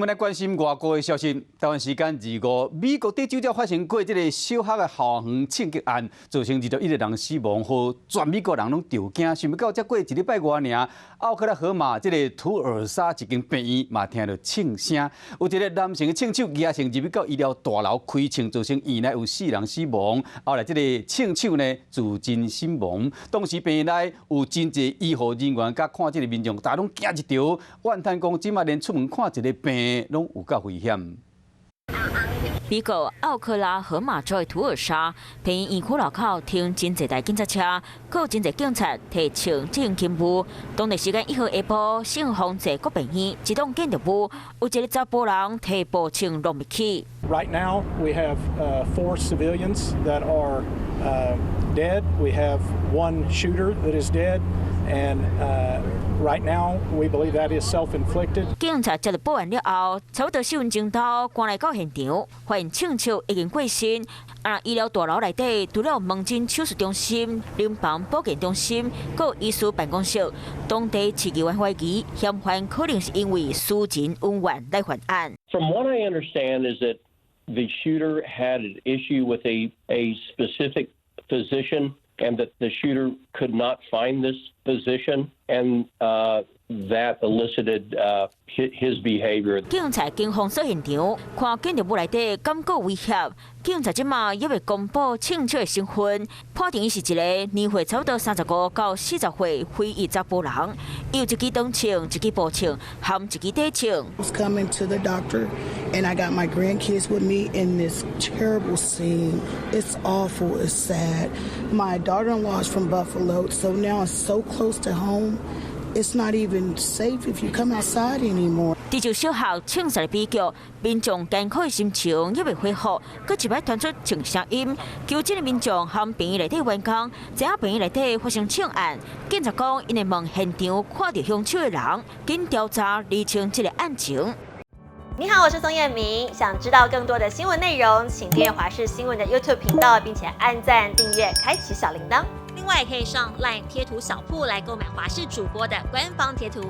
聞來關心外國的消息。台灣時間25，美國德州才發生過這个小學的校園槍擊案，造成21個人死亡，予全美國人攏著驚。想欲到才過一禮拜外爾，奧克拉荷馬這个圖爾沙一間病院嘛聽著槍聲，有一个男性的槍手蜈槍入去到醫療大樓開槍，造成院內有四人死亡。後來這个槍手呢自盡身亡。當時病院內有真濟醫護人員佮看診的民眾，大家攏驚一趒，怨嘆講這馬連出門看一个病攏有夠危險。美國奧克拉荷馬州的圖爾沙病院院區樓口停真濟台警察車，閣有真濟警察提槍進行勤務。當地時間1號下晡，聖方濟各病院一棟建築物有一个查埔人提步槍闖入去。 Right now, we have four civilians that are dead. We have one shooter that is dead, and right now we believe that is self-inflicted. 警察接到報案了後，差不多4分鐘後趕來到現場，發現槍手已經過身。啊，醫療大樓內底除了門診手術中心、臨房保健中心，閣有醫師辦公室，當地市議員懷疑嫌犯可能是因為私人恩怨來犯案。 From what I understand is that the shooter had an issue with a specific physician and that the shooter could not find this physician and that elicited his behavior. 警察經封鎖現場，看建築物內底感覺威脅。警察這馬猶未公布槍手的身份，判定伊是一個年歲差不多35到40歲非裔查埔人，伊有一支長槍、一支步槍，含一支短槍。 Was coming to the doctor, and I got my grandkids with me in this terrible scene. It's awful. It's sad. My daughter-in-law is from Buffalo, so now it's so close to home. It's not even safe if you come outside anymore. 德州小學槍殺的悲劇，民眾艱苦的心情猶未恢復，閣一擺傳出槍聲音，求診的民眾和病院內底員工，知影病院內底發生槍案，警察講𪜶會問現場看著兇手的人，緊調查釐清這个案情。你好，我是宋燕明。想知道更多的新聞內容，請訂閱華視新聞的 YouTube 頻道，並且按讚、訂閱、開啟小鈴鐺。另外，也可以上 LINE 貼圖小鋪來購買華視主播的官方貼圖。